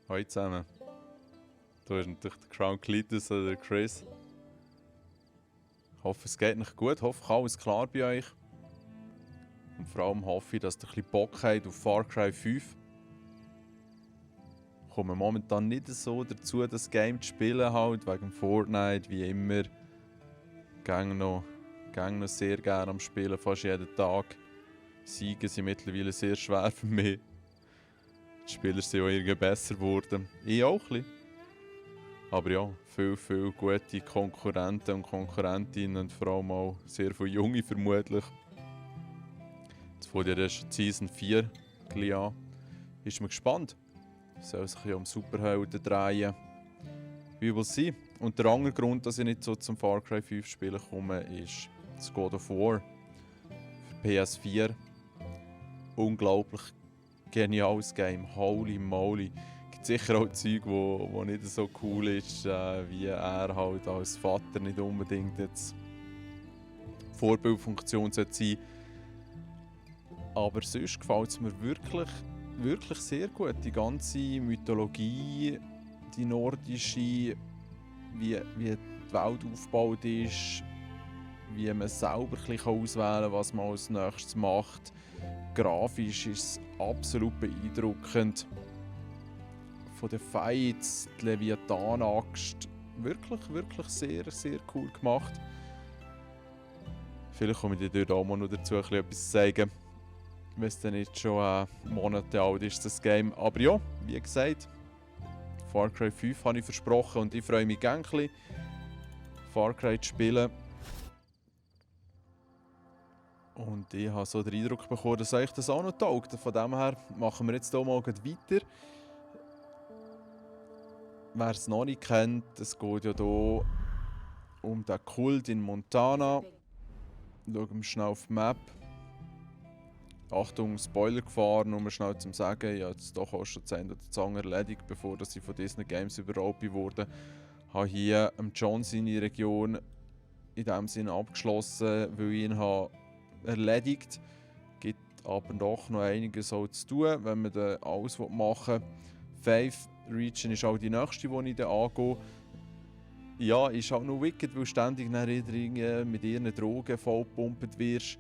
Hallo zusammen. Da ist natürlich der Crown Cletus oder der Chris. Ich hoffe, es geht euch gut. Ich hoffe, alles klar bei euch. Und vor allem hoffe ich, dass ihr ein bisschen Bock habt auf Far Cry 5. Ich komme momentan nicht so dazu, das Game zu spielen, halt, wegen Fortnite, wie immer. Gang noch sehr gerne am Spielen, fast jeden Tag. Siege sind mittlerweile sehr schwer für mich. Die Spieler sind auch irgendwie besser geworden. Ich auch ein bisschen. Aber ja, viel gute Konkurrenten und Konkurrentinnen und vor allem auch sehr viele Junge vermutlich. Jetzt von der Season 4 gleich an. Ist man gespannt. Es soll sich ja um Superhelden drehen. Wie will sein? Und der andere Grund, dass ich nicht so zum Far Cry 5 spielen komme, ist das God of War für PS4. Unglaublich geniales Game. Holy moly. Gibt sicher auch Zeug, wo nicht so cool ist, wie er halt als Vater nicht unbedingt jetzt Vorbildfunktion sein sollte. Aber sonst gefällt es mir wirklich sehr gut. Die ganze Mythologie, die nordische, wie die Welt aufgebaut ist, wie man selber ein bisschen auswählen kann, was man als nächstes macht. Grafisch ist es absolut beeindruckend. Von den Fights, die Leviathan-Axt, wirklich sehr cool gemacht. Vielleicht komme ich dir dort auch mal noch dazu etwas sagen. Wenn es dann nicht schon Monate alt ist, das Game. Aber ja, wie gesagt, Far Cry 5 habe ich versprochen und ich freue mich gerne ein bisschen, Far Cry zu spielen. Und ich habe so den Eindruck bekommen, dass euch das auch noch taugt. Von dem her machen wir jetzt hier mal weiter. Wer es noch nicht kennt, es geht ja hier um den Kult in Montana. Schauen wir schnell auf die Map. Achtung, Spoilergefahr, nur schnell zum Sagen, ich habe jetzt doch auch schon das Ende der Zange erledigt, bevor ich von Disney Games überrollt wurde. Ich habe hier John seine Region in dem Sinne abgeschlossen, weil ich ihn habe erledigt. Gibt aber doch noch einiges zu tun, wenn man dann alles machen will. 5 Region ist auch die nächste, die ich dann angehe. Ja, ist halt noch wicked, weil ständig mit ihren Drogen vollgepumpt wirst.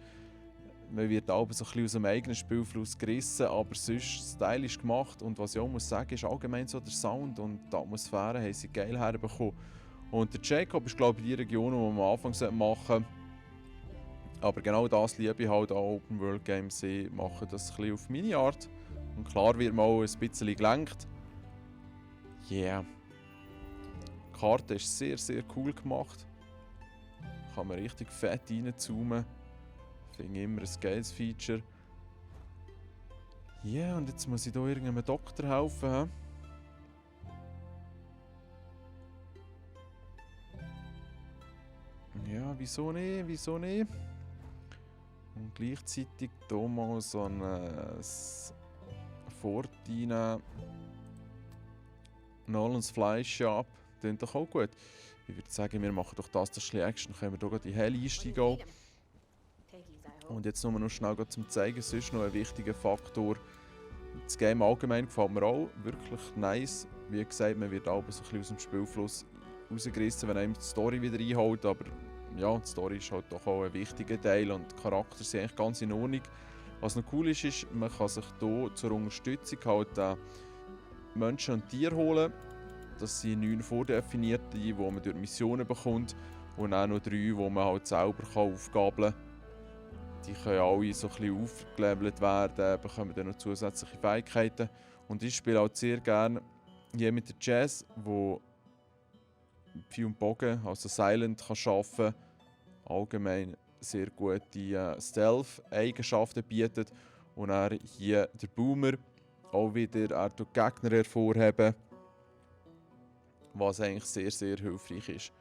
Man wird auch so ein bisschen aus dem eigenen Spielfluss gerissen, aber sonst stylisch gemacht. Und was ich auch muss sagen, ist allgemein so der Sound und die Atmosphäre haben sie geil herbekommen. Und der Jacob ist, glaube ich, die Region, die man am Anfang machen sollte. Aber genau das liebe ich halt an Open World Games. Sie machen das ein bisschen auf meine Art. Und klar wird man auch ein bisschen gelenkt. Yeah. Die Karte ist sehr cool gemacht. Kann man richtig fett reinzoomen. Finde ich immer ein geiles Feature. Ja, yeah, und jetzt muss ich hier irgendeinem Doktor helfen. Ja, wieso nicht? Und gleichzeitig hier mal so ein Fort rein. Nolans Fleisch Shop. Klingt doch auch gut. Ich würde sagen, wir machen doch das Action. Dann können wir hier in die Hell einsteigen. Und jetzt nur noch schnell zum Zeigen, sonst noch ein wichtiger Faktor. Das Game allgemein gefällt mir auch wirklich nice. Wie gesagt, man wird auch so ein bisschen aus dem Spielfluss rausgerissen, wenn einem die Story wieder einholt. Aber ja, die Story ist halt doch auch ein wichtiger Teil und die Charakter sind eigentlich ganz in Ordnung. Was noch cool ist, man kann sich hier zur Unterstützung halt Menschen und Tiere holen. Das sind 9 vordefinierte, die man durch Missionen bekommt. Und auch noch 3, die man halt selber aufgabeln kann. Die können alle so ein bisschen aufgelevelt werden, bekommen dann noch zusätzliche Fähigkeiten. Und ich spiele auch sehr gerne hier mit der Jazz, wo Pfeil und Bogen, also Silent, kann arbeiten kann. Allgemein sehr gute Stealth-Eigenschaften bietet. Und er hier der Boomer, auch wieder er tut Gegner hervorheben, was eigentlich sehr hilfreich ist.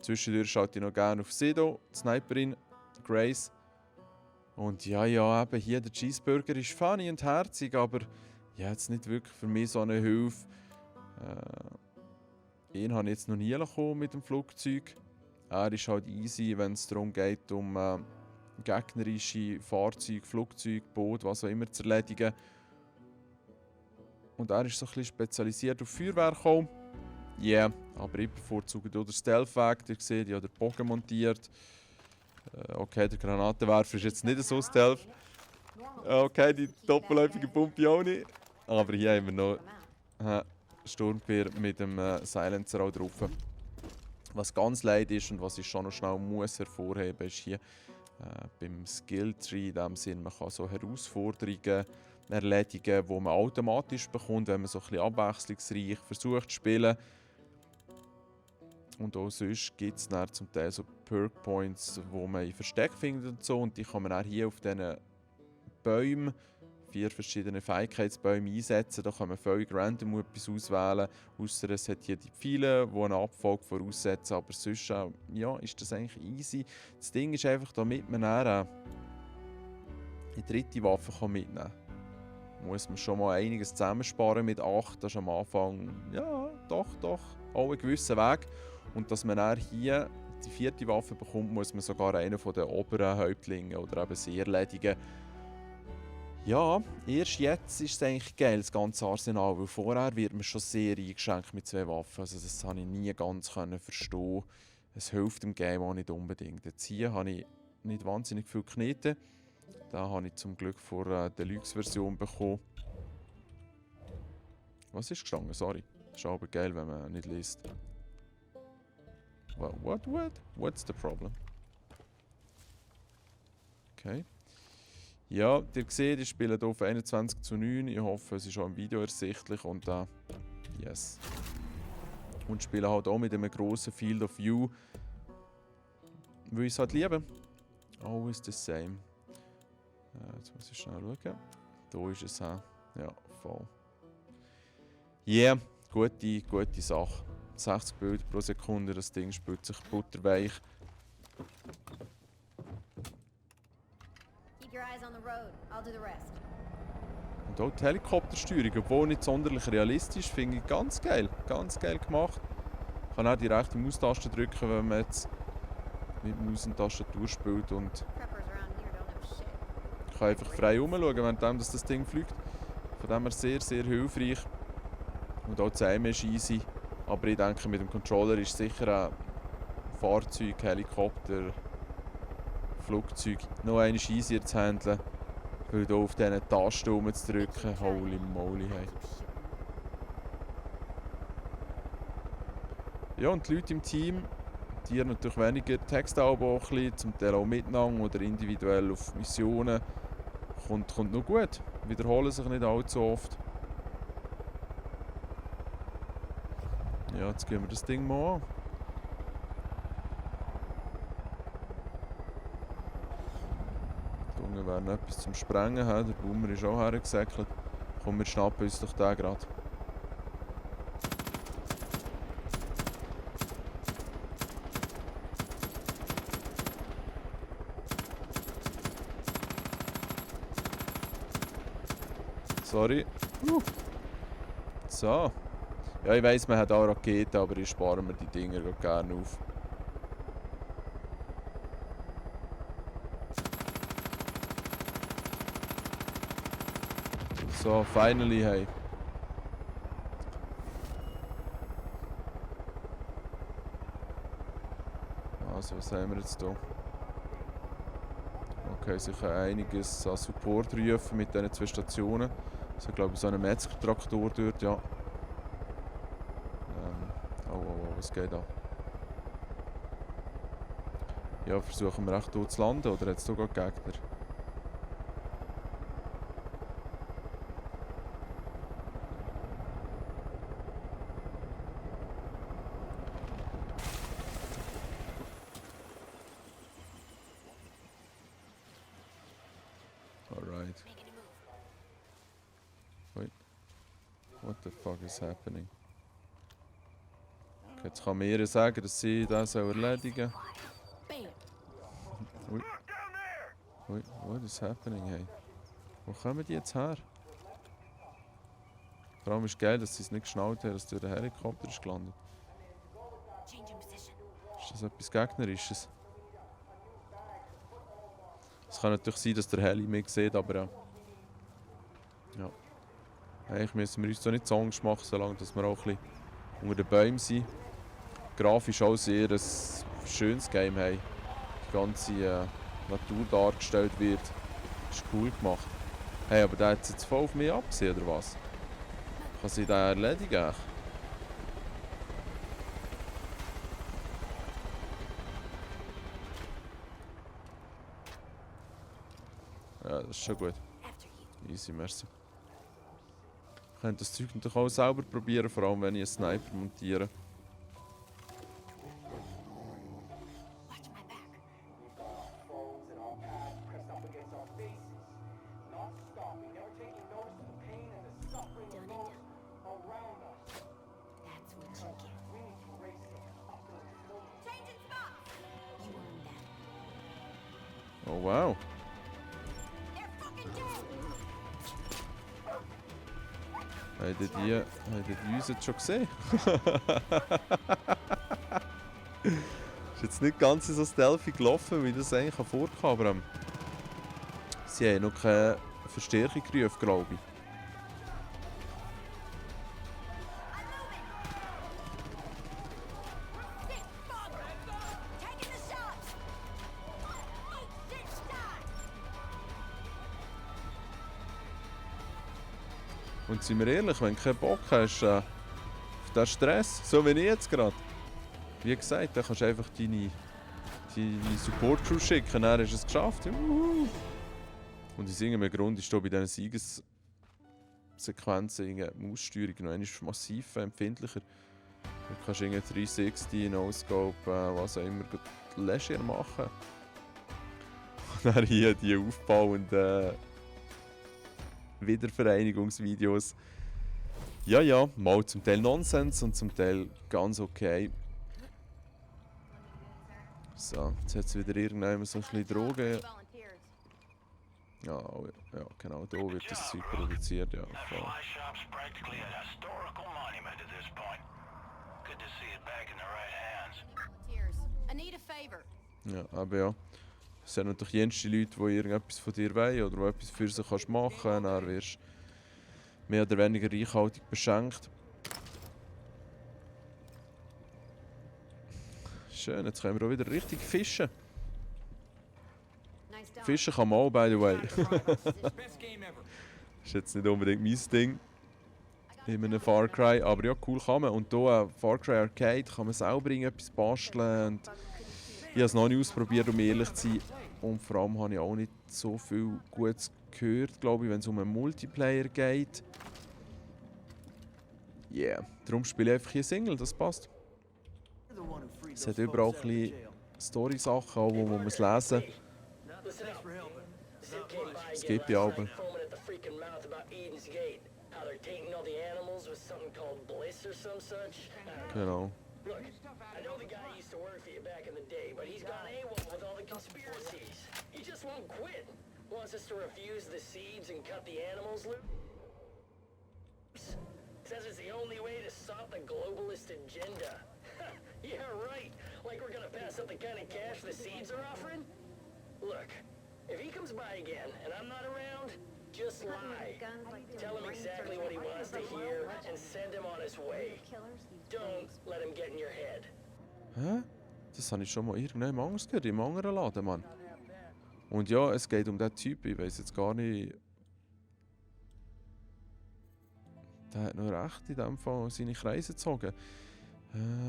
Zwischendurch schaue ich noch gerne auf Sido, die Sniperin, Grace. Und ja, eben hier der Cheeseburger ist funny und herzig, aber ja, jetzt nicht wirklich für mich so eine Hilfe. Ihn habe ich jetzt noch nie mit dem Flugzeug. Er ist halt easy, wenn es darum geht, um gegnerische Fahrzeuge, Flugzeuge, Boote, was auch immer zu erledigen. Und er ist so ein bisschen spezialisiert auf Feuerwerk auch. Ja, yeah, aber ich bevorzuge den Stealth-Weg. Ihr seht, ich habe den Bogen montiert. Okay, der Granatenwerfer ist jetzt nicht so Stealth. Okay, die doppelläufige Pumpe auch nicht. Aber hier haben wir noch Sturmgewehr mit dem Silencer auch drauf. Was ganz leid ist und was ich schon noch schnell muss hervorheben, ist hier beim Skilltree in dem Sinn, man kann so Herausforderungen erledigen, die man automatisch bekommt, wenn man so ein bisschen abwechslungsreich versucht zu spielen. Und auch sonst gibt es dann zum Teil so Perk Points, wo man in Versteck findet und so. Und die kann man dann hier auf diesen Bäumen, 4 verschiedene Fähigkeitsbäume einsetzen. Da kann man völlig random etwas auswählen. Ausser es hat hier die Pfeile, die eine Abfolge voraussetzen. Aber sonst ja, ist das eigentlich easy. Das Ding ist einfach, damit man dann die dritte Waffe mitnehmen kann, muss man schon mal einiges zusammensparen mit 8. Das ist am Anfang, ja, doch, auch ein gewisser Weg. Und dass man dann hier die 4. Waffe bekommt, muss man sogar einen von den oberen Häuptlingen oder eben sie erledigen. Ja, erst jetzt ist es eigentlich geil, das ganze Arsenal, weil vorher wird man schon sehr eingeschränkt mit 2 Waffen. Also das habe ich nie ganz verstehen. Es hilft dem Game auch nicht unbedingt. Jetzt hier habe ich nicht wahnsinnig viel Knete. Da habe ich zum Glück vor der Deluxe-Version bekommen. Was ist gestanden? Sorry. Ist aber geil, wenn man nicht liest. What? What's the problem? Okay. Ja, ihr seht, ich spiele hier auf 21:9. Ich hoffe, es ist auch im Video ersichtlich. Und yes. Und spiele halt auch mit einem grossen Field of View. Weil ich es halt liebe. Always the same. Jetzt muss ich schnell schauen. Da ist es. Ja, voll. Yeah, gute Sache. 60 Bilder pro Sekunde, das Ding spielt sich butterweich. Und auch die Helikoptersteuerung, obwohl nicht sonderlich realistisch, finde ich ganz geil. Ganz geil gemacht. Man kann auch die rechte Maustaste drücken, wenn man jetzt mit Maus und Tastatur spielt. Und ich kann einfach frei rumschauen, während das Ding fliegt. Von dem her sehr, sehr hilfreich. Und auch das Aimen ist easy. Aber ich denke, mit dem Controller ist sicher ein Fahrzeug, Helikopter, Flugzeug noch einmal easier zu handeln. Weil hier auf diesen Tasten rumzudrücken, holy moly. Hey. Ja, und die Leute im Team, die haben natürlich weniger Textalben auch ein bisschen, zum Teil auch miteinander oder individuell auf Missionen. Kommt noch gut. Wiederholen sich nicht allzu oft. Ja, jetzt gehen wir das Ding mal an. Da unten wäre noch etwas zum Sprengen. Der Boomer ist auch hergesäckelt. Komm, wir schnappen uns doch den gerade. Sorry. So. Ja, ich weiss, man hat auch Raketen, aber ich spare mir die Dinger gerne auf. So, finally, hey. Also, was haben wir jetzt hier? Okay, sicher einiges an Support rufen mit diesen 2 Stationen. Also, glaube ich, so ein Metzger-Traktor dort, ja. Was geht da? Ja, versuchen wir echt hier zu landen, oder hat es sogar Gegner? Alright. Wait. What the fuck is happening? Okay, jetzt kann mir sagen, dass sie das erledigen sollen. Wait, what is happening, hey? Wo kommen die jetzt her? Vor allem ist es geil, dass sie es nicht geschnallt haben, dass durch den Helikopter ist gelandet. Ist das etwas Gegnerisches? Es kann natürlich sein, dass der Heli mich sieht, aber ja. Ja. Eigentlich müssen wir uns da nicht so Angst machen, solange dass wir auch ein bisschen unter den Bäumen sind. Grafisch auch sehr ein schönes Game haben. Die ganze Natur dargestellt wird. Ist cool gemacht. Hey, aber der hat jetzt voll auf mich abgesehen, oder was? Kann sie den erledigen? Ja, das ist schon gut. Easy, merci. Ich könnte das Zeug natürlich auch selber probieren, vor allem wenn ich einen Sniper montiere. Oh wow. Habt ihr uns jetzt schon gesehen? Ist jetzt nicht ganz so stealthy gelaufen, wie das eigentlich vorkam, aber sie haben noch keine Verstärkung gerufen, glaube ich. Und sind wir ehrlich, wenn du keinen Bock hast auf den Stress, so wie ich jetzt gerade, wie gesagt, dann kannst du einfach deine Support-Crew schicken, dann hast du es geschafft. Juhu. Und aus irgendeinem Grund ist da bei diesen Siegessequenzen die Maussteuerung noch einmal massiv empfindlicher. Du kannst irgendwie 360, No-Scope, was auch immer, Leisure machen. Und dann hier die aufbauenden Wiedervereinigungsvideos. Ja, mal zum Teil Nonsens und zum Teil ganz okay. So, jetzt hat es wieder irgendjemand so ein bisschen Drogen. Ja, genau, da wird das Zeug produziert, ja. Voll. Ja, aber ja. Es sind natürlich jenste Leute, die irgendetwas von dir wollen oder die etwas für sie kannst machen kannst. Dann wirst du mehr oder weniger reichhaltig beschenkt. Schön, jetzt können wir auch wieder richtig fischen. Fischen kann man auch, by the way. Ist jetzt nicht unbedingt mein Ding in einem Far Cry, aber ja, cool kann man. Und hier Far Cry Arcade kann man selber etwas basteln. Und ich habe es noch nicht ausprobiert, um ehrlich zu sein. Und vor allem habe ich auch nicht so viel Gutes gehört, glaube ich, wenn es um einen Multiplayer geht. Yeah, darum spiele ich einfach hier Single, das passt. Es hat überall ein bisschen Story-Sachen, die man muss lesen muss. Es gibt ja aber. Genau. Look, I know the guy used to work for you back in the day, but he's gone AWOL with all the conspiracies. He just won't quit. Wants us to refuse the seeds and cut the animals loose. Says it's the only way to stop the globalist agenda. Yeah, right. Like we're gonna pass up the kind of cash the seeds are offering? Look, if he comes by again and I'm not around, just lie. Tell him exactly what he wants to hear and send him on his way. Don't let him get in your head. Hä? Das habe ich schon mal irgendwann anders gehört, im anderen Laden, Mann. Und ja, es geht um diesen Typ, ich weiß jetzt gar nicht. Der hat noch recht in dem Fall seine Kreise gezogen.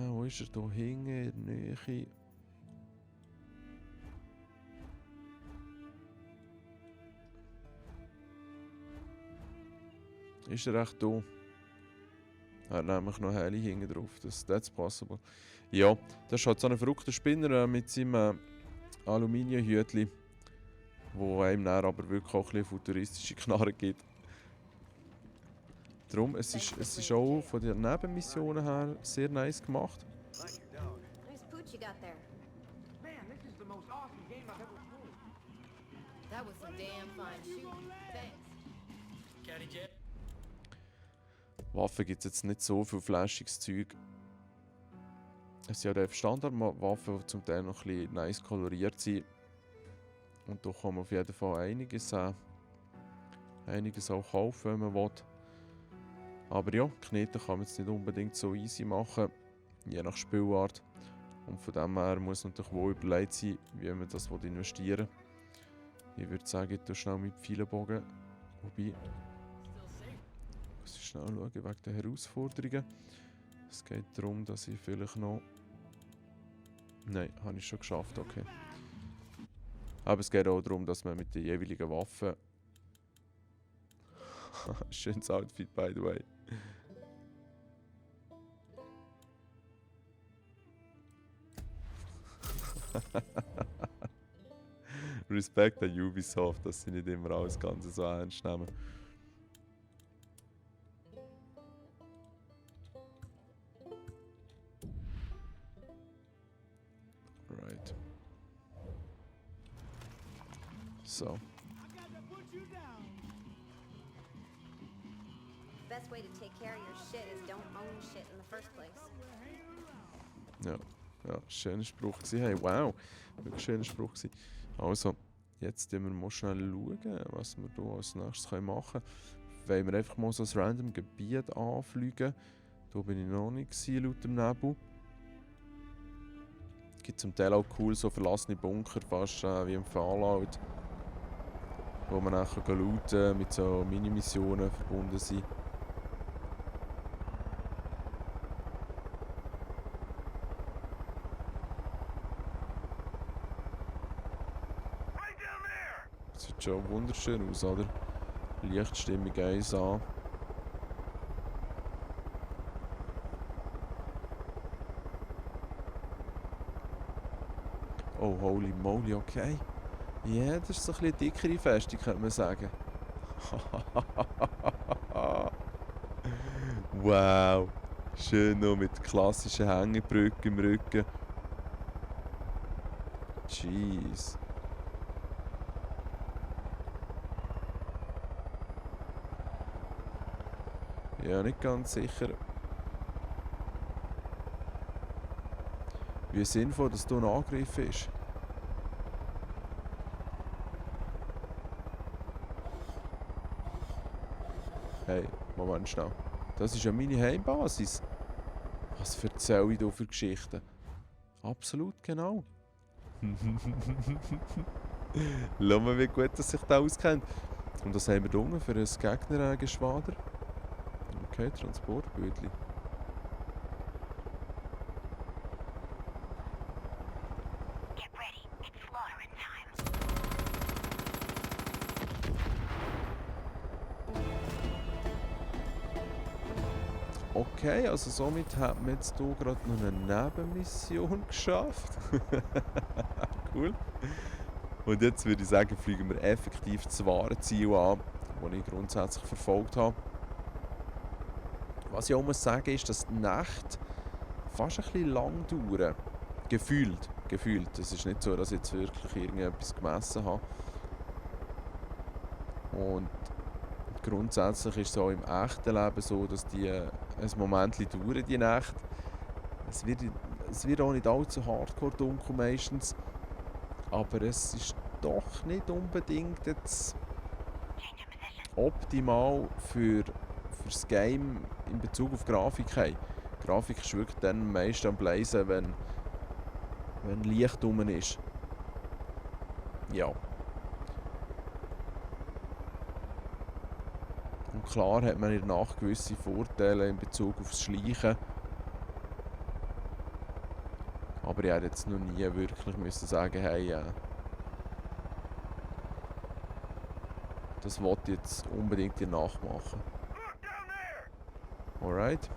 Wo ist er da hinten in der Nähe? Ist er echt da? Er hat nämlich noch Heli hinten drauf. That's possible. Ja, das ist halt so ein verrückter Spinner mit seinem Aluminiumhütli, wo einem dann aber wirklich auch ein bisschen futuristische Knarre gibt. Darum, es ist auch von den Nebenmissionen her sehr nice gemacht. Nice pooch you got there. Man, this is the most awesome game I've ever played. That was some damn fine shooting. Thanks. Caddy Jet. Waffen gibt es jetzt nicht so viel flashiges Zeug. Es sind ja Standardwaffen, die zum Teil noch ein bisschen nice koloriert sind. Und da kann man auf jeden Fall einiges auch kaufen, wenn man will. Aber ja, Knete kann man jetzt nicht unbedingt so easy machen, je nach Spielart. Und von dem her muss natürlich wohl überlegt sein, wie man das investieren will. Ich würde sagen, ich tue schnell mit Pfeilenbogen. Wobei, ich muss schnell schauen wegen der Herausforderungen. Es geht darum, dass ich vielleicht noch... Nein, habe ich schon geschafft, okay. Aber es geht auch darum, dass man mit den jeweiligen Waffen... Schönes Outfit, by the way. Respekt an Ubisoft, dass sie nicht immer alles Ganze so ernst nehmen. Right. So. Best way to take care of your shit is don't own shit in the first place. Ja, ja, schöner Spruch gewesen. Hey, wow, wirklich schöner Spruch gewesen. Also, jetzt müssen wir mal schnell schauen, was wir hier als nächstes machen können. Wollen wir einfach mal so ein random Gebiet anfliegen. Da bin ich noch nicht gewesen, laut dem Nebel. Es gibt zum Teil auch cool so verlassene Bunker, fast wie im Fallout. Wo man dann looten mit so Mini-Missionen verbunden sind. Sieht schon wunderschön aus, oder? Lichtstimmung 1 an. Oh, holy moly, okay. Ja, das ist so ein bisschen eine dickere Festung, könnte man sagen. Wow. Schön noch mit klassischen Hängebrücken im Rücken. Jeez. Ja, nicht ganz sicher, wie sinnvoll, dass hier ein Angriff ist. Hey, Moment schnell. Das ist ja meine Heimbasis. Was erzähle ich hier für Geschichten? Absolut genau. Schau mal, wie gut dass sich da auskennt. Und das haben wir hier unten für ein Gegnergeschwader. Okay, Transportbötli. Okay, also somit hat man jetzt hier gerade noch eine Nebenmission geschafft. Cool. Und jetzt würde ich sagen, fliegen wir effektiv das wahre Ziel an, das ich grundsätzlich verfolgt habe. Was ich auch muss sagen, ist, dass die Nächte fast ein bisschen lang dauern. Gefühlt. Es ist nicht so, dass ich jetzt wirklich irgendetwas gemessen habe. Und grundsätzlich ist es auch im echten Leben so, dass die ein Moment dauern, die Nächte. Es wird auch nicht allzu hardcore dunkel meistens. Aber es ist doch nicht unbedingt jetzt optimal für das Game in Bezug auf Grafik. Hey. Die Grafik ist wirklich dann meist am Blazen, wenn Licht rum ist. Ja. Und klar hat man in der Nacht gewisse Vorteile in Bezug auf das Schleichen. Aber ich hätte jetzt noch nie wirklich müssen sagen, hey, das wollte ich jetzt unbedingt in der Nacht machen. Alright.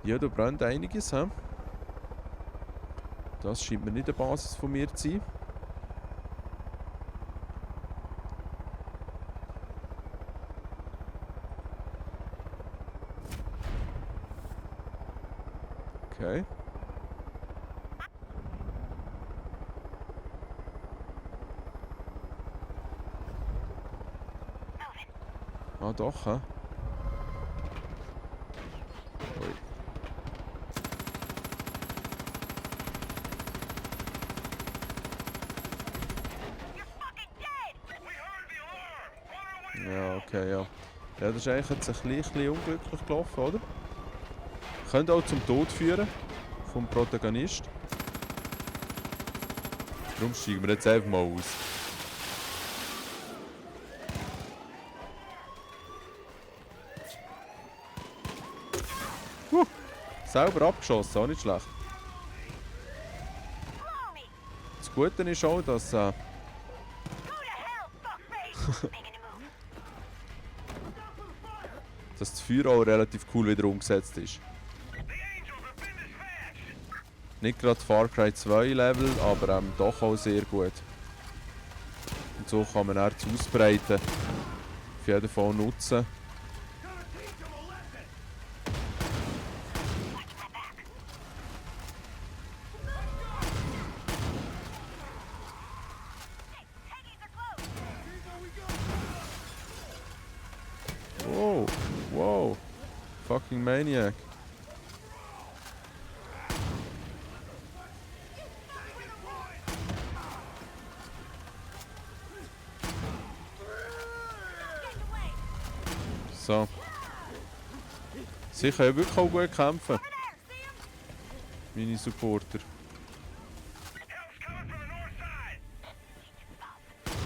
Ja, da brennt einiges, he? Das scheint mir nicht eine Basis von mir zu sein. Okay. Ah doch, hä? Ja, okay, ja. Ja, das ist eigentlich jetzt ein bisschen unglücklich gelaufen, oder? Könnte auch zum Tod führen vom Protagonist. Darum steigen wir jetzt einfach mal aus. Selber abgeschossen, auch nicht schlecht. Das Gute ist auch, dass dass das Feuer auch relativ cool wieder umgesetzt ist. Nicht gerade Far Cry 2 Level, aber doch auch sehr gut. Und so kann man das Ausbreiten auf jeden Fall nutzen. Wow, wow, fucking maniac. So. Sie können wirklich auch gut kämpfen. Meine Supporter.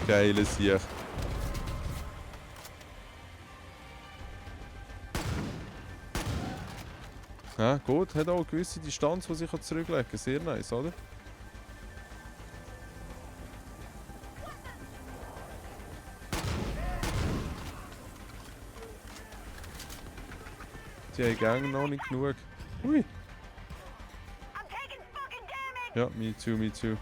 Geile Sieg. Ja, gut, hat auch eine gewisse Distanz, die sich zurücklegen kann. Sehr nice, oder? Die haben Gang noch nicht genug. Ui. Ja, me too, me too.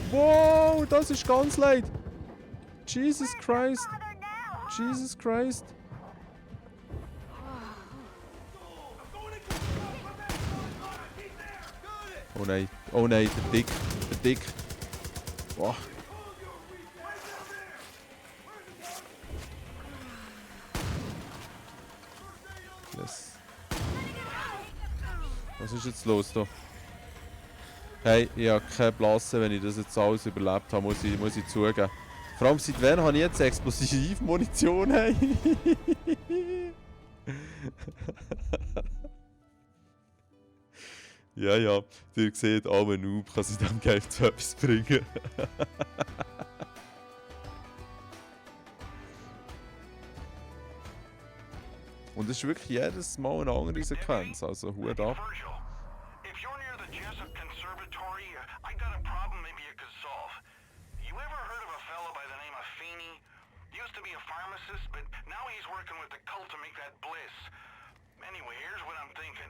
Wow, das ist ganz leid. Jesus Christ. Jesus Christ. Oh nein, der Dick, der Dick. Boah. Yes. Was ist jetzt los da? Hey, ich habe keine Blase, wenn ich das jetzt alles überlebt habe, muss ich zugeben. Vor allem seit wann habe ich jetzt Explosivmunition? Hey. Ja, ja, ihr seht, armer Noob kann sich dem Game zu etwas bringen. Und es ist wirklich jedes Mal eine andere Sequenz, also Hut ab. If you're near the Jessup Conservatory, I got a problem maybe you could solve. You ever heard of a fellow by the name of Feeney? Used to be a pharmacist, but now he's working with the cult to make that bliss. Anyway, here's what I'm thinking.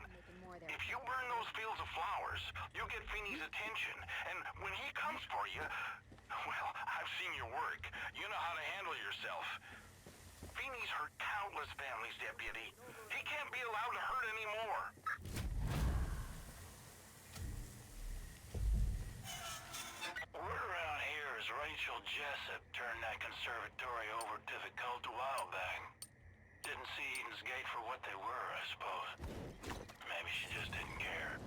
If you burn those fields of flowers, you'll get Feeney's attention. And when he comes for you, well, I've seen your work. You know how to handle yourself. Feeney's hurt countless families, Deputy. He can't be allowed to hurt anymore. Word around here is Rachel Jessup turned that conservatory over to the cult a while back. Didn't see Eden's Gate for what they were, I suppose. Maybe she just didn't care.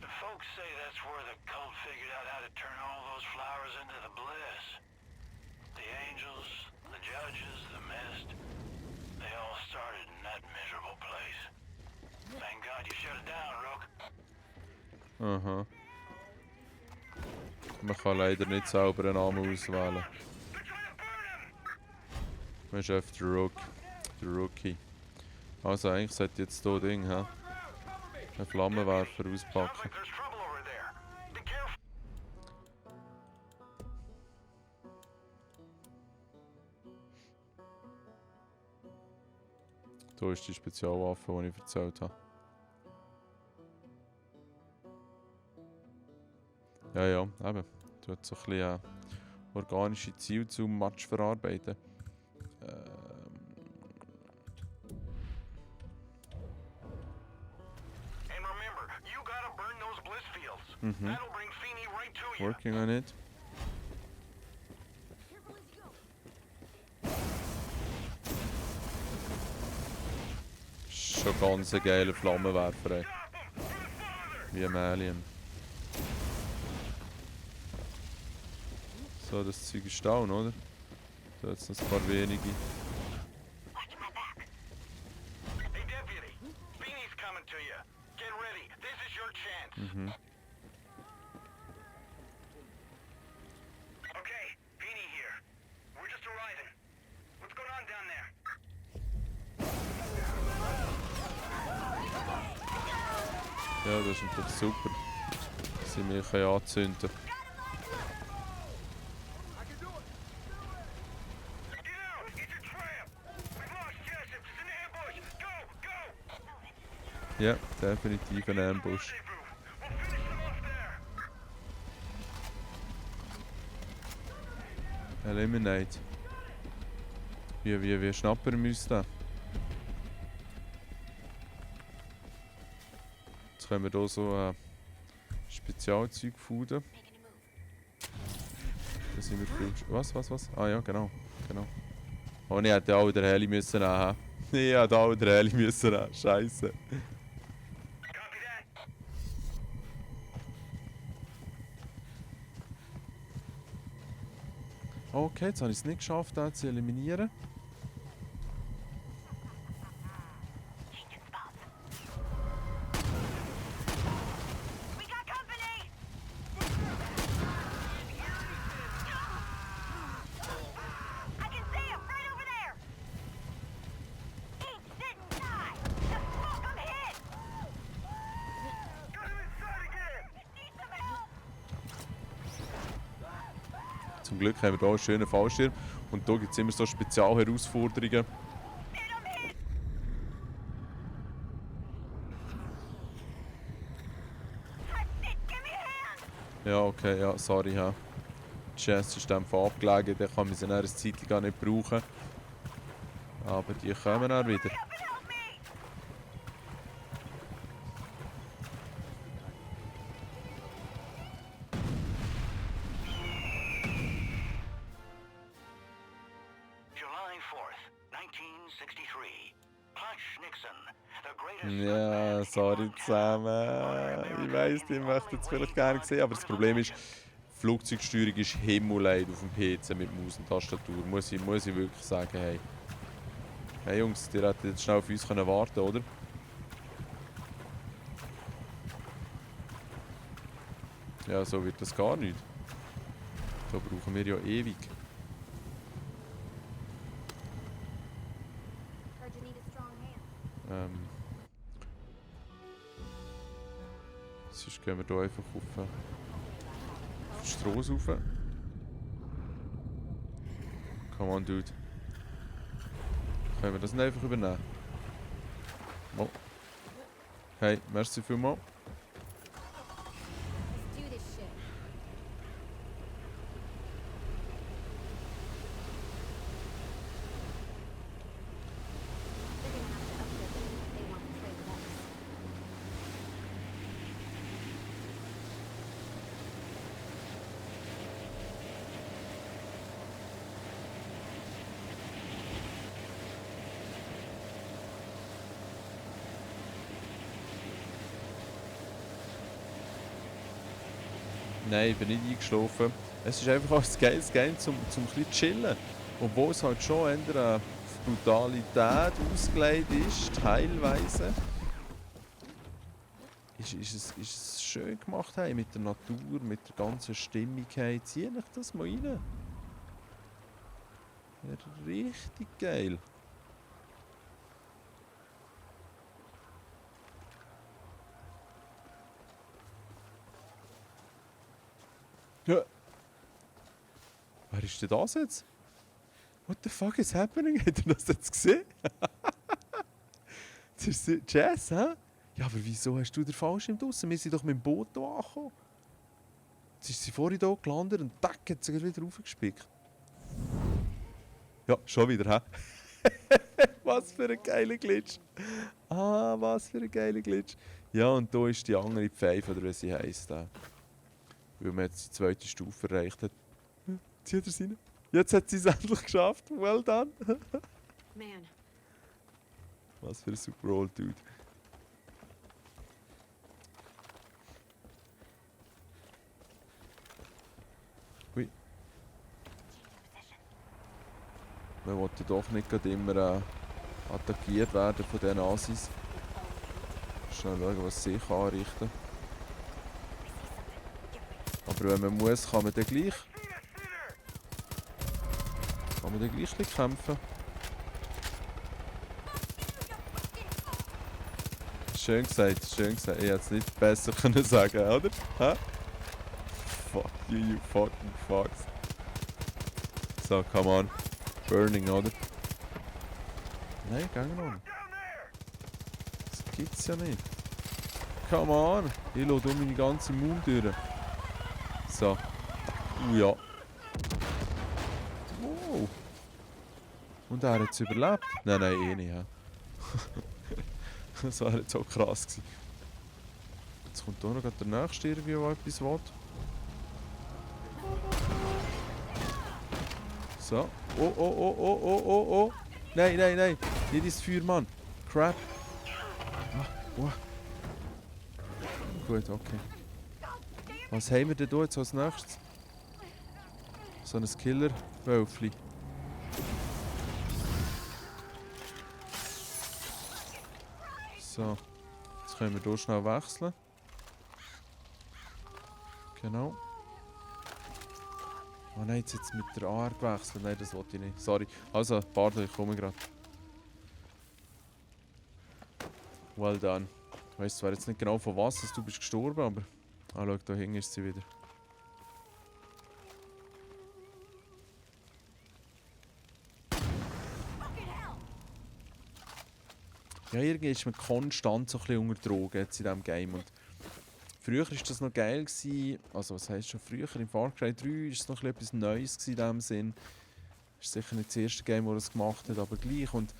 The folks say that's where the cult figured out how to turn all those flowers into the bliss. The angels, the judges, the mist, they all started in that miserable place. Thank God you shut it down, Rook. Aha. Man kann leider nicht selber einen Namen auswählen. Man ist einfach der Rookie. Also eigentlich sollte jetzt hier Ding, hä? Einen Flammenwerfer auspacken. There's trouble over there. Be careful. Hier ist die Spezialwaffe, die ich erzählt habe. Ja, ja, eben. Du hast so ein bisschen organische Ziele zum Match verarbeiten. And remember, you gotta burn those bliss fields. Mhm. That'll bring Feeney right to you. Working on it. Schon ganz ein geiler Flammenwerfer, ey. Wie ein Alien. So, das Zeug ist down, oder? Da jetzt noch ein paar wenige. Hey, Deputy. Feeney's coming to you. Get ready. This is your chance. Okay, Feeney here. We're just arriving. What's going on down there? Ja, das ist natürlich super. Dass sie mich anzünden können. Get out! It's a trap! We've lost Jessup! It's an ambush! Go! Go! Ja, definitiv ein Ambush. Rendezvous. We'll finish them off there! Eliminate. Wie schnappen wir uns da? Jetzt können wir hier so Spezialzeug fooden. Da sind wir viel... Was? Ah ja, genau. Oh, ich hätte auch den Heli müssen nehmen. Ich hätte auch den Heli müssen nehmen. Scheisse. Copy that! Okay, jetzt habe ich es nicht geschafft, den zu eliminieren. We got company! I can see him right over there! Eat, sit, die! The fuck, I'm hit! Got him inside again! Need some help! Zum Glück haben wir hier einen schönen Fallschirm. Und hier gibt es immer so Spezialherausforderungen. And I'm hit! That's it! Give me a hand! Ja, okay, ja, sorry, ja. Die Chest ist dem Fall abgelegen, den kann man sie in einer Zeit gar nicht brauchen. Aber die kommen dann wieder. Help and help me! July 4th, 1963. Clutch Nixon, the greatest Ja, stuntman sorry in Montana. zusammen. Ich weiss, die möchten es vielleicht gerne sehen, aber das Problem ist, Flugzeugsteuerung ist himmelleid auf dem PC mit Maus und Tastatur. Muss ich wirklich sagen, hey. Hey Jungs, ihr hättet jetzt schnell auf uns können warten, oder? Ja, so wird das gar nicht. Da brauchen wir ja ewig. Heard you need a strong hand. Sonst gehen wir hier einfach auf die Strasse rauf. Come on, dude. Können wir das nicht einfach übernehmen? Oh. Hey, merci vielmals. Let's do this shit. They're gonna have to up their game if they want to trade with us. Nein, ich bin nicht eingeschlafen. Es ist einfach auch ein geiles Game zum ein bisschen chillen. Obwohl es halt schon eher auf Brutalität ausgelegt ist, teilweise. Ist es schön gemacht, hey, mit der Natur, mit der ganzen Stimmung. Hey, zieh euch das mal rein. Ja, richtig geil. Ja. Wer ist denn das jetzt? What the fuck is happening? Habt ihr das jetzt gesehen? Das ist Jazz, hä? Ja, aber wieso hast du den Fallschirm draussen? Wir sind doch mit dem Boot hier angekommen. Jetzt ist sie vorhin hier gelandet und tack, hat sie wieder raufgespickt. Ja, schon wieder, hä? Was für ein geiler Glitch. Ah, was für ein geiler Glitch. Ja, und da ist die andere Pfeife, oder wie sie heisst. Weil man jetzt die zweite Stufe erreicht hat. Zieht er es rein? Jetzt hat sie es endlich geschafft. Well done. Man, Was für ein super old Dude. Ui. Man will ja doch nicht gerade immer attackiert werden von diesen Asis. Schnell schauen, was sie kann anrichten kann. Aber wenn man muss, kann man dann gleich. Kann man dann gleich ein bisschen kämpfen. Schön gesagt, schön gesagt. Ich hätte es nicht besser können sagen, oder? Hä? Fuck you, you fucking fucks. So, come on. Burning, oder? Nein, geh noch nicht. Das gibt's ja nicht. Come on! Ich lasse hier meine ganze Mund durch. So. Ja. Wow. Und er hat es überlebt? Nein, nein, eh nicht. Ja. Das wäre jetzt auch krass gewesen. Jetzt kommt hier noch der Nächste irgendwie, der etwas will. So. Oh, oh, oh, oh, oh, oh, oh. Nein, nein, nein. Nicht ins Feuer, Mann. Crap. Ah, oh. Gut, okay. Was haben wir denn hier jetzt als nächstes? So ein Killer-Wölfli. So. Jetzt können wir hier schnell wechseln. Genau. Oh nein, jetzt mit der AR gewechselt. Nein, das wollte ich nicht. Sorry. Also, pardon, ich komme gerade. Well done. Ich weiss zwar jetzt nicht genau von was du bist gestorben, aber... Ah, schau, da hinten ist sie wieder. Ja, irgendwie ist man konstant so ein bisschen unter Drogen jetzt in diesem Game. Und früher war das noch geil gewesen. Also, was heisst schon früher? In Far Cry 3 war es noch etwas Neues gewesen in diesem Sinn. Das ist sicher nicht das erste Game, das es gemacht hat, aber gleich. Und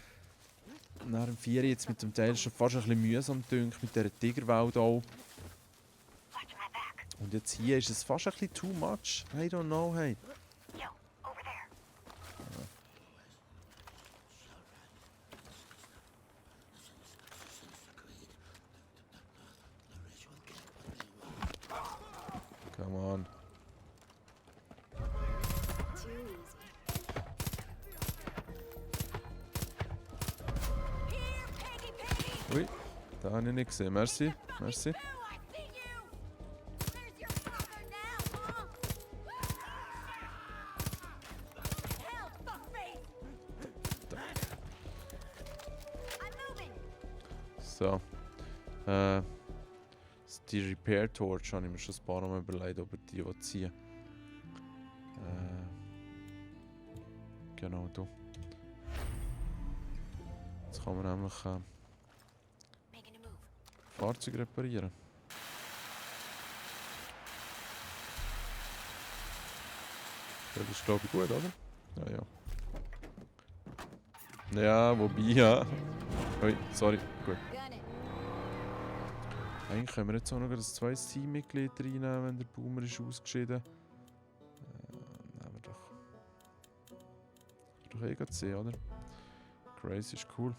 nach dem 4 jetzt mit dem Teil ist schon fast ein bisschen mühsam gedünkt, mit dieser Tigerwelt auch. Und jetzt hier ist es fast ein bisschen too much. I don't know, hey. Come on. Ui, da habe ich nicht gesehen. Merci, merci. So. Die Repair Torch habe ich mir schon ein paar Mal überlegt, ob ich die ziehen. Genau, da. Jetzt kann man nämlich Fahrzeuge reparieren. Das ist glaube ich gut, oder? Ja, ja. Ja, wobei, ja. Ui, sorry, gut. Eigentlich können wir jetzt auch noch ein zweites Teammitglied reinnehmen, wenn der Boomer ist ausgeschieden. Nehmen wir doch. Doch eh sehen, oder? Grace ist cool.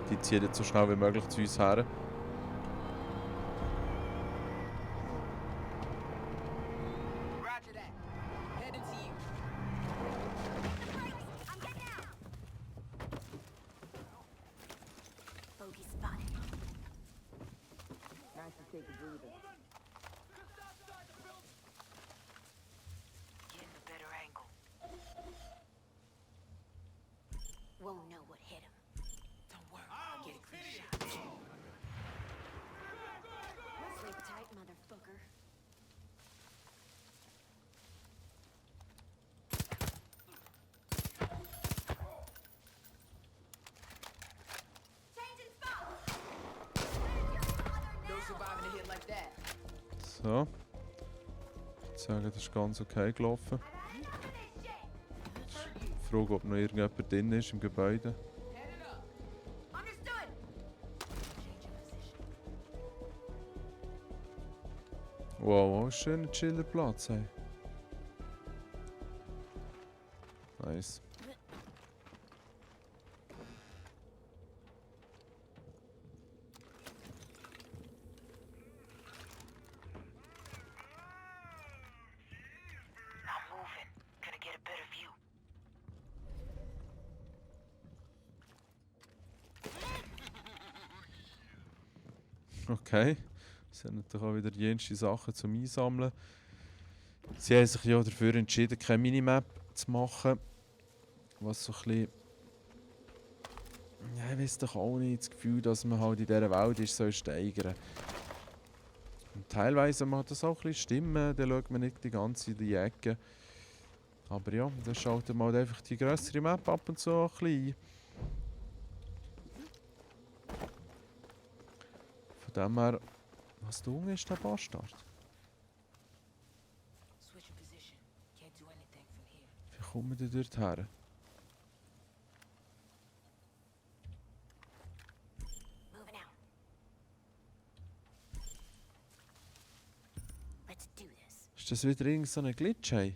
Die ziehen jetzt so schnell wie möglich zu uns her. Won't know what hit him. Don't worry, I'll get a clean shot. Sleep tight, motherfucker. Changing spots. No surviving a hit like that. So. Ich sage, das ist ganz okay gelaufen. Ich frage, ob noch irgendjemand drin ist im Gebäude. Wow, was ein schöner Chillerplatz, hey. Nice. Now move Okay. Es sind natürlich auch wieder jenste Sachen zum Einsammeln. Sie haben sich ja dafür entschieden, keine Minimap zu machen. Was so ein bisschen... Ja, ich weiß doch auch nicht, das Gefühl, dass man halt in dieser Welt ist, soll steigern. Und teilweise macht das auch ein bisschen Stimmen, dann schaut man nicht die ganze in die Ecke. Aber ja, dann schaltet man halt einfach die grössere Map ab und zu ein bisschen ein. Von dem her... Was dumm ist, der Bastard? Switch your position. Can't do anything from here. Wie kommen wir dort her? Moving out. Let's do this. Ist das wieder irgend so ein Glitch? Hey?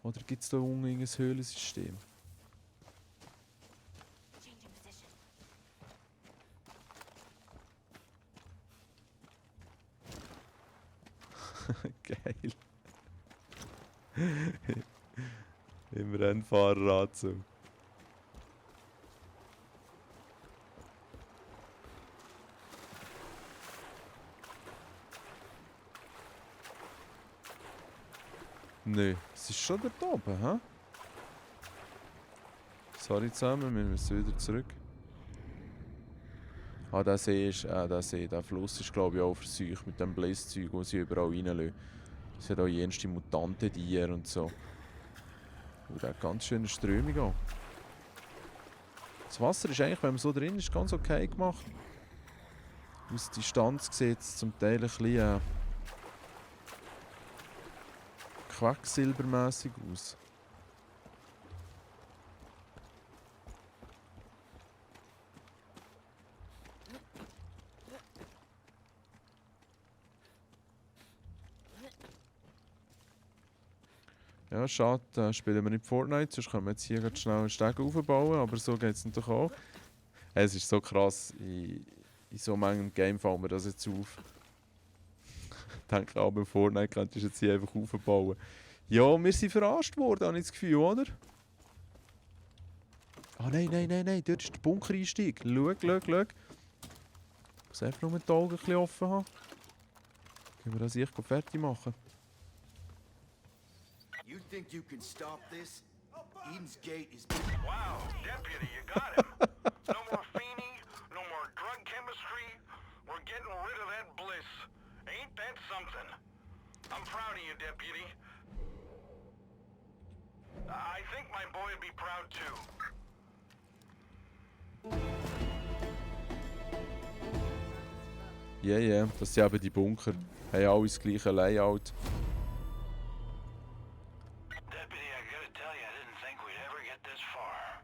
Oder gibt es da unten ein Höhlensystem? Changing position. Geil. Im Rennfahreranzug. Nö, es ist schon dort oben, hä? Sorry zusammen, wir müssen wieder zurück. Ah, der See ist, der Fluss ist glaube ich auch verseucht mit dem Bläszeug, wo sie überall reinlassen. Es hat auch jenste Mutantentiere und so. Und der hat ganz schöne Strömung auch. Das Wasser ist eigentlich, wenn man so drin ist, ganz okay gemacht. Aus Distanz sieht es zum Teil ein bisschen quecksilbermässig aus. Ja, schade, spielen wir nicht Fortnite, sonst können wir jetzt hier ganz schnell einen Steg aufbauen, aber so geht es natürlich auch. Es ist so krass, in so manchem Game fällt mir das jetzt auf. Ich denke auch, bei Fortnite könntest du jetzt hier einfach aufbauen. Ja, wir sind verarscht worden, habe ich das Gefühl, oder? Ah nein, dort ist der Bunkereinstieg. Schau. Ich muss einfach nur die Augen ein bisschen offen haben. Können wir das hier fertig machen? You think you can stop this? Eden's Gate is... Wow, Deputy, you got him. No more Feeney, no more drug chemistry. We're getting rid of that bliss. Ain't that something? I'm proud of you, Deputy. I think my boy would be proud too. Ja, das sind eben die Bunker. Haben alles das gleiche Layout. Deputy, I gotta tell you, I didn't think we'd ever get this far.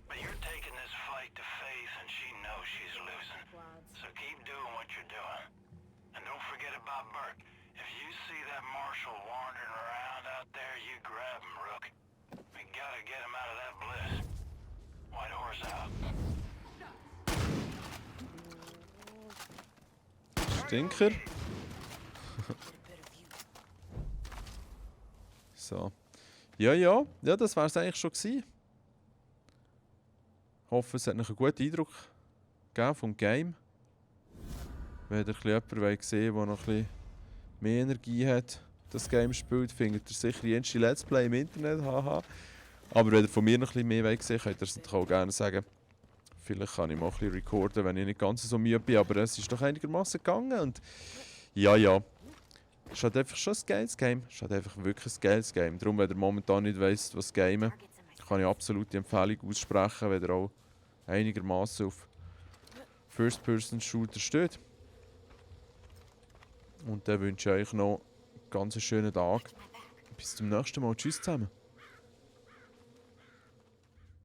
But you're taking this fight to Faith, and she knows she's losing. So keep doing what you're doing. And don't forget about Burke. If you see that marshal wandering around out there, you grab him, Rook. We gotta get him out of that bliss. White horse out. Stinker. So. Ja, das war es eigentlich schon gewesen. Ich hoffe, es hat euch einen guten Eindruck gegeben vom Game. Wenn ihr jemanden sehen wollt, der noch ein bisschen mehr Energie hat, das Game spielt, findet ihr sicher jenste Let's Play im Internet, haha. Aber wenn ihr von mir noch ein bisschen mehr sehen wollt, könnt ihr es natürlich auch gerne sagen. Vielleicht kann ich mal ein bisschen recorden, wenn ich nicht ganz so müde bin, aber es ist doch einigermaßen gegangen. Und ja. Es ist halt einfach schon ein geiles Game. Es ist halt einfach wirklich ein geiles Game. Darum, wenn ihr momentan nicht weiss, was gamen, kann ich absolut die Empfehlung aussprechen, wenn ihr auch einigermaßen auf First-Person-Shooter steht. Und dann wünsche ich euch noch einen ganz schönen Tag. Bis zum nächsten Mal. Tschüss zusammen.